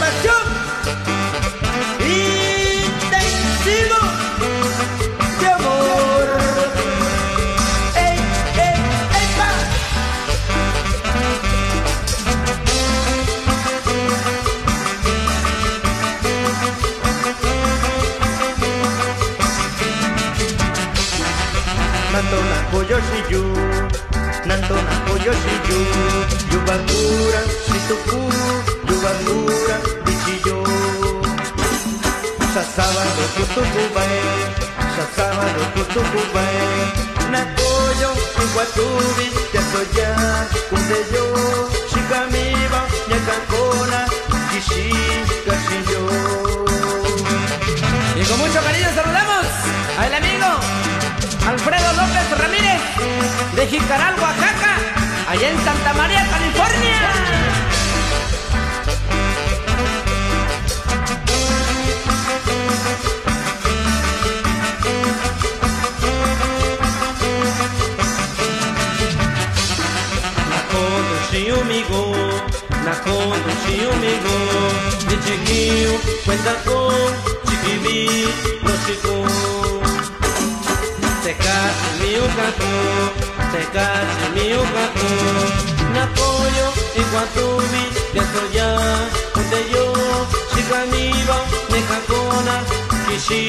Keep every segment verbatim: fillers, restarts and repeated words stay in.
Pasión intensivo de amor. Ey, ey, ey, pa. Nantona koyo shiyu, nantona koyo shiyu, yubakura shituku, yubakura bichiyo. Sasaba lo kutukubai, sasaba lo kutukubai, nakoyo iguatubi, ya soya, kundeyo, shikamiba, nyakakona, kishi, kashiyo. Y con mucho cariño saludamos al amigo Alfredo López Ramírez de Jicaral, Oaxaca, allá en Santa María, California. Nakondo shiumigo, nakondo shiumigo, dichigiu, cuenta con, chikibi, no shigo. Tekashi miukaku, tekashi miukaku, nakoyo iguatubi, ya soya, kundeyo, shikamiba, nyakakona, kishi,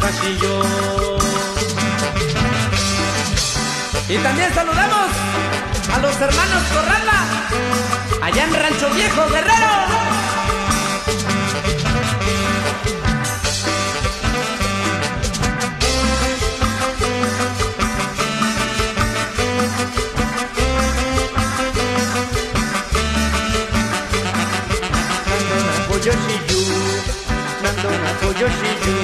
kashiyo. Y también saludamos a los hermanos Corrala, allá en Rancho Viejo, Guerrero. Nantona koyo shiyu, nantona koyo shiyu,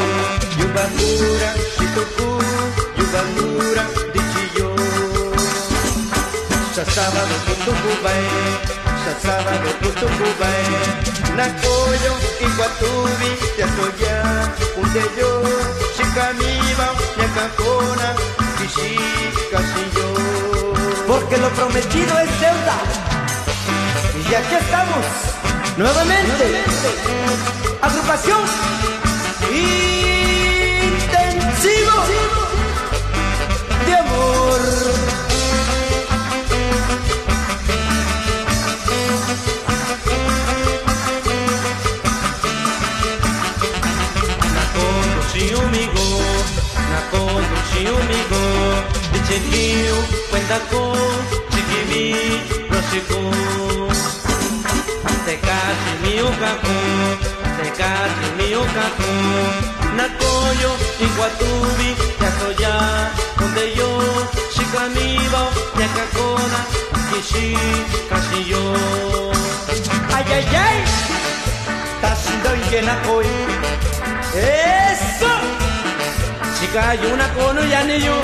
yubakura shituku, yubakura dichiyo. Sasaba lo kutukubai, sasaba lo kutukubai, nakoyo iguatubi, ya soya, kundeyo, shikamiba, nyakakona, kishi, kashiyo. Porque lo prometido es deuda. Y aquí estamos nuevamente. Agrupación Intensivo de Amor. Nakondo shiumigo, nakondo shiumigo, dichigiu, cuenta con, chikibi, no shigo. Tekashi miukaku, tekashi miukaku, nakoyo iguatubi, ya soya, kundeyo, shikamiba, nyakakona, kishi, kashiyo. Ay, ay, ay. Tashindo ingenakoi. Eso. Chika yuna kono yaniyu.